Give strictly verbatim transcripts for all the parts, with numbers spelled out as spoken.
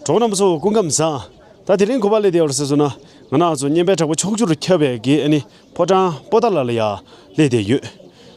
གྲོགས་རྣམ་པ་ཚོ་སྐུ་ཁམས་བཟང་། ད་དེ་རིང་ག་པར་སླེབས་བསྡད་ཡོད་རེད་ཟེར་སོང་ན། ང་རང་ཚོ་སྙན་པའི་གྲགས་པ་ཕྱོགས་བཅུར་ཁྱབ་པའི་གི་ཨ་ནི་ཕོ་བྲང་པོ་ཏཱ་ལ་ལ་ཡ་སླེབས་བསྡད་ཡོད།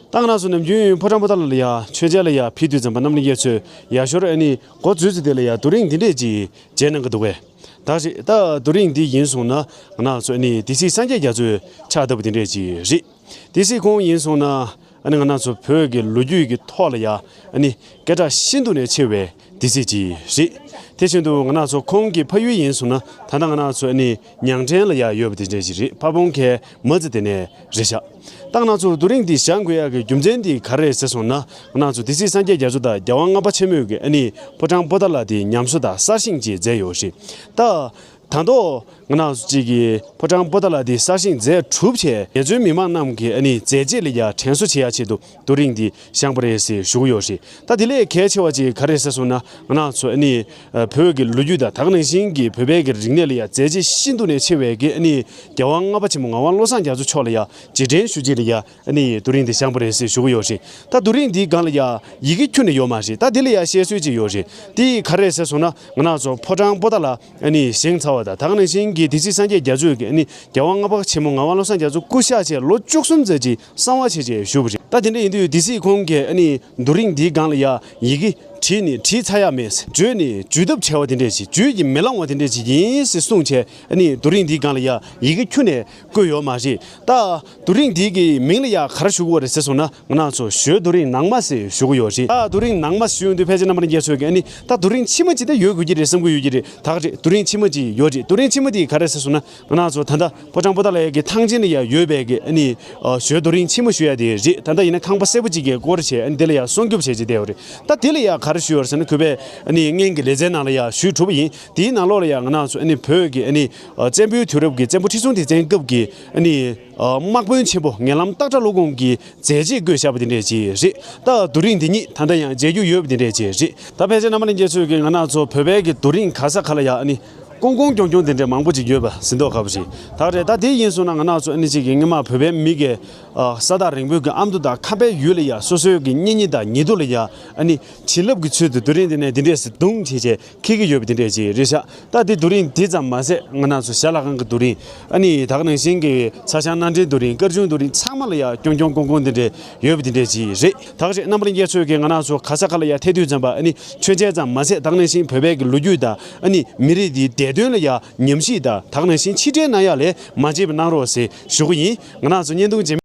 ད་ང་རང་ཚོ་ནམ་རྒྱུན་ཕོ་བྲང་པོ་ཏཱ་ལ་ལ་ཡ་མཆོད་མཇལ་ལ་ཡ་ཕེབས་དུས་ཙམ་པ་རྣམ་པ་ལྷན་རྒྱས་ཚོས་ཡ་ཞོར་ཨ་ནི་འགོ་འཛུགས་ཚེ་དེ་ལ་ཡ་རྡོ་རིང་འདི་འདྲས་ཅིག་མཇལ་གནང་གི་འདུག་གས། ད་རེད། ད་རྡོ་རིང་འདི་ཡིན་སོང་ན་ང་རང་ཚོ་ཨ་ནི་སྡེ་སྲིད་སངས་རྒྱས་རྒྱ་མཚོའི་ཕྱག་བཏབ་པ་དེ་འདྲས་ཅིག་རེད། སྡེ་སྲིད་ཁོང་ཡིན་སོང་ན་ཨ་ནི་ང་རང་ཚོ་བོད་ཀྱི་ལོ་རྒྱུས་ཀྱི་ཐོག་ལ་ཡ་ཨ་ནི་སྐད་གྲགས་ཤིན་ཏུ་ནས་ཆེ་བའི་སྡེ་སྲིད་ཅིག་རེད། དེ་བཞིན་དུ་ང་རང་ཚོ་ཁོང་གི་ཕ་ཡུལ་ཡིན་སོང་ན་ད་ལྟ་ང་རང་ཚོ་ཨ་ནི་ཉང་བྲན་ལ་ཡ་ཡོད་པ་དེ་འདྲས་ཅིག་རེད། ཕ་བོང་ཁའི་མ་རྩི་དེ་ནས་རེད་ཤག་ད་ང་རང་ཚོ་རྡོ་རིང་འདི་བཞེངས་དགོས་ཡག་གི་རྒྱུ་མཚན་འདི་ག་རེ་རེད་ཟེར་སོང་ན། ང་རང་ཚོ་སྡེ་སྲིད་སངས་རྒྱས་རྒྱ་མཚོ་དང་རྒྱལ་དབང་ལྔ་པ་ཆེན་མོས་ཀྱི་ཨ་ནི་ཕོ་བྲང་པོ་ཏཱ་ལ་འདི་ཉམས་གསོ་དང་གསར་བཞེངས་ཅིག་མཛད་ཡོད་རེད། ད་ད་དུང་ང་རང་ཚོ་གཅིག་གིས་ཕོ་བྲང་པོ་ཏཱ་ལ་འདི་གསར་བཞེངས་མཛད་གྲུབ་བྱས་ངལ་རྩོལ་མི་མང་རྣམས་ཀྱི་ཨ་ནི་མཛད་རྗེས་ལ་ཡ་དྲན་གསོ་བྱེད་ཡག་ཆེད་དུ་རྡོ་རིང་འདི་བཞེངས་པ་རེད་ཟེར་ཞུ་གི་ཡོད་རེད། ད་དེ་ལས་གལ་ཆེ་བ་ཅིག་ག་རེ་ཟེར་སོང་ན། ང་རང་ཚོ་ཨ་ནི་བོད་ཀྱི་ལོ་རྒྱུས་དང་ད་ག་ནང་བཞིན་གྱི་བོད་པའི་གི་རིག་གནས་ལ་ཡ་མཛད་རྗེས་ཤིན་ཏུ་ནས་ཆེ་བའི་གི་ཨ་ནི་རྒྱལ་དབང་ལྔ་པ་ཆེན་པོ་ངག་དབང་བློ་བཟང་རྒྱ་མཚོ་མཆོག་ལ་ཡ་རྗེས་དྲན་ཞུ་ཆེད་ལ་ཡ་ཨ་ནི་རྡོ་རིང་འདི་བཞེངས་པ་རེད་ཟེར་ཞུ་གི་ཡོད་རེད། ད་རྡོ་རིང་འདིའི་སྒང་ལ་ཡ་ཡི་གེ་ཁྱོན་ནས་ཡོད་མ་རེད། ད་འདི་ལ་ཡ་བཤད་སྲོལ་ཅིག་ཡོད་རེད། འདི་ག་རེ་ཟེར་སོང་ན། ང་རང་ཚོ་ཕོ་བྲང་པོ་ཏཱ་ལ་ཨ་ནི་བཞེངས་ཚར་བ་དང་ད་ག་ནང་བཞིན་གྱི་སྡེ་སྲིད་སངས་རྒྱས་རྒྱ་མཚོས་ཀྱི་ཨ་ནི་རྒྱལ་དབང་ལྔ་པ་ཆེན་མོ་ངག་དབང་བློ་བཟང་རྒྱ་མཚོ་སྐུ་གཤེགས་བྱས་ལོ་བཅུ་གསུམ་ཙམ་ཅིག་གསང་བ་བྱས་བྱས་བཞུགས་པ་རེད། ད་དེ་འདྲ་ཡིན་དུས་སྡེ་སྲིད་ཁོང་གིས་ཨ་ནི་རྡོ་རིང་འདིའི་སྒང་ལ་ཡ་ཡི་གེ་བྲིས་ནས་བྲིས་ཚར་ཡག་མེད། བརྗོད་ནས་བརྗོད་ཐབས་བྲལ་བ་དེ་འདྲས་ཅིག་བརྗོད་ཀྱིས་མི་ལང་བ་དེ་འདྲས་ཅིག་ཡིན་ཟེར་གསུངས་བྱས་ཨ་ནི་རྡོ་རིང་འདིའི་སྒང་ལ་ཡ་ཡི་གེ་ཁྱོན་ནས་བཀོད་ཡོད་མ་རེད། ད་རྡོ་རིང་འདི་གི་མིང་ལ་ཡ་ག་རེ་ཞུ་གི་ཡོད་རེད་ཟེར་སོང་ན། ང་རང་ཚོ་ཞོལ་རྡོ་རིང་ནང་མ་ཟེར་ཞུ་གི་ཡོད་རེད། ད་རྡོ་རིང་ནང་མ་ཞུ་ཡོང་དུས་ཕལ་ཆེར་རྣམ་པ་ལྷན་རྒྱས་ཚོས་ཀྱིས་ཨ་ནི་ད་རྡོ་རིང་ཕྱི་མ་ཅིག་ད་ཡོད་དགོས་ཀྱི་རེད་བསམ་གྱི་ཡོད་ཀྱི་རེད། ད་ག་རེད། རྡོ་རིང་ཕྱི་མ་ཅིག་ཡོད་རེད། རྡོ་རིང་ཕྱི་མ་དེ་ག་རེ་ཟེར་སོང་ན། ང་རང་ཚོ་ད་ལྟ་ཕོ་བྲང་པོ་ཏཱ་ལའི་གི་ཐང་ཆེན་ལ་ཡ་ཡོད་པའི་གི་ཨ་ནི་ཞོལ་རྡོ་རིང་ཕྱི་མ་ཞུ་ཡ་དེ་རེད། ད་ལྟ་ཡིན་ན་ཁང་པ་སེར་པོ་ཅིག་གི་སྐོར་བྱས་ཨ་ནི་དེ་ལ་ཡ་སྲུང་སྐྱོབ་བྱས་བྱས་བསྡད་ཡོད་རེད། ད་དེ་ལ་ཡ་ག་རེ་ཞུས་ཡོད་རེད་ཟེར་ན། གུས་པས་ཨ་ནི་སྔོན་གྱི་ལེ་ཚན་ནང་ལ་ཡ་ཞུས་གྲུབ་པ་ཡིན། དེའི་ནང་ལོགས་ལ་ཡ་ང་རང་ཚོ་ཨ་ནི་བོད་ཀྱི་ཨ་ནི་བཙན་པོའི་དུས་རབས་ཀྱི་བཙན་པོ་ཁྲི་སྲོང་ལྡེ་བཙན་སྐབས་ཀྱི་ཨ་ནི་དམག་དཔོན་ཆེན་པོ་ངན་ལམ་སྟག་བྲག་ཀླུ་གོང་གི་མཛད་རྗེས་བཀོད་བཞག་པ་དེ་འདྲས་ཅིག་རེད། ད་རྡོ་རིང་འདི་ཉིད་ད་ལྟ་ཡང་མཇལ་རྒྱུ་ཡོད་པ་དེ་འདྲས་ཅིག་རེད། ད་ཕལ་ཆེར་རྣམ་པ་ལྷན་རྒྱས་ཚོས་ཀྱིས་ང་རང་ཚོ་བོད་པའི་གི་རྡོ་རིང་ག་ས་ག་ལ་ཡ་ཨ་ནི་ཀོང་ཀོང་ཀྱོང་ཀྱོང་དེ་འདྲས་མང་པོ་ཅིག་ཡོད་པ་ཟིན་མདོག་ཁ་པོ་རེད། ད་རེད། ད་དེ་ཡིན་སོང་ན་ང་རང་ཚོ་ཨ་ནི་གཅིག་གི་སྔོན་མ་བོད་པའི་མི་གི་ས་ཐག་རིང་པོའི་གི་ཨ་མདོ་དང་ཁམས་པའི་ཡུལ་ལ་ཡ་སོ་སོའི་གི་གཉེན་ཉེ་དང་ཉེ་དུ་ལ་ཡ་ཨ་ནི་བྱིན་རླབས་ཀྱི་ཚུལ་དུ་རྡོ་རིང་དེ་ནས་འདི་འདྲས་སེ་བརྡུངས་བྱས་བྱས་འཁྱེར་གྱི་ཡོད་པ་དེ་འདྲས་ཅིག་རེད་ཤག་ད་འདི་རྡོ་རིང་འདི་ཙམ་མ་ཟད་ང་རང་ཚོ་ཞལ་ལག་ཁང་གི་རྡོ་རིང་། ཨ་ནི་ད་ག་ནང་བཞིན་གྱི་ཚ་ཞང་སྣ་འདྲེན་རྡོ་རིང་། སྐར་ཆུང་རྡོ་རིང་། ཚང་མ་ལ་ཡ་ཀྱོང་ཀྱོང་ཀོང་ཀོང་འདི་འདྲས་ཡོད་པ་དེ་འདྲས་ཅིག་རེད། ད་ག་རེད། རྣམ་པ་ལྷན་རྒྱས་ཚོས་ཀྱིས་ང་རང་ཚོ་ག་ས་ག་ལ་ཡ་ཐད་དུས་ཙམ་པ་ཨ་ནི་མཆོད་མཇལ་ཙམ་མ་ཟད་ད་ག་ནང་བཞིན་བོད་པའི་གི་ལོ་རྒྱུས་དང་ཨ་ནི་མི་རིགས་འདིའི་བདེ་དོན་ལ་ཡ་ཉམས་ཞིབ་དང་ད་ག་ནང་བཞིན་ཕྱི་དྲན་གནང་ཡ་ལས་མ་བརྗེད་པ་གནང་རོགས་ཟེར་ཞུ་གི་ཡིན། ང་རང་ཚོ་བརྙན་ཐུང་རྗེས་མ།